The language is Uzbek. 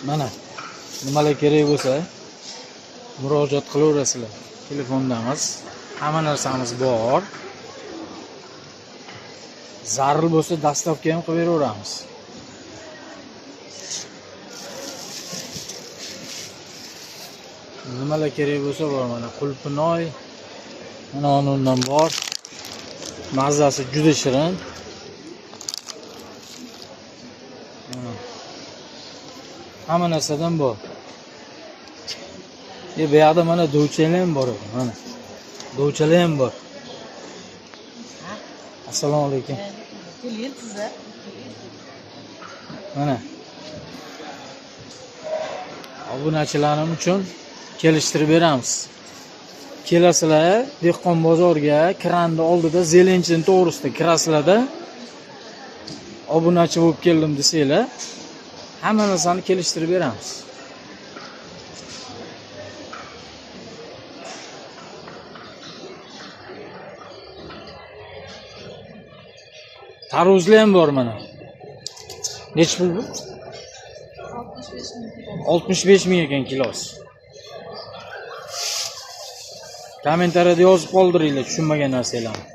Mana nimalar kerak bo'lsa murojaat qilaverasizlar. Telefondamiz. Hamma narsamiz bor. Zarur bo'lsa dastavka ham qilib beraveramiz. Nimalar kerak bo'lsa bor mana qulpinoy, mana undan bor. Mazasi juda shirin. Hamma narsadan bor. Bu yoqda mana dovchalar ham bor ekan, mana. Dovchalar ham bor. Assalomu alaykum. Mana. Obunachilarim uchun kelishtirib beramiz. Kelasizlar Dehqon bozorga, kranni oldida Zelenchini to'g'risida kirasizlarda obunachi bo'lib keldim desanglar, hamma narsani kelishtirib beramiz. Tarvuzlar ham bor mana. Nechi pul bu? 65 ming. 65 ming ekan kilosi. Kommentariyada yozib qoldiringlar tushunmagan narsalarni.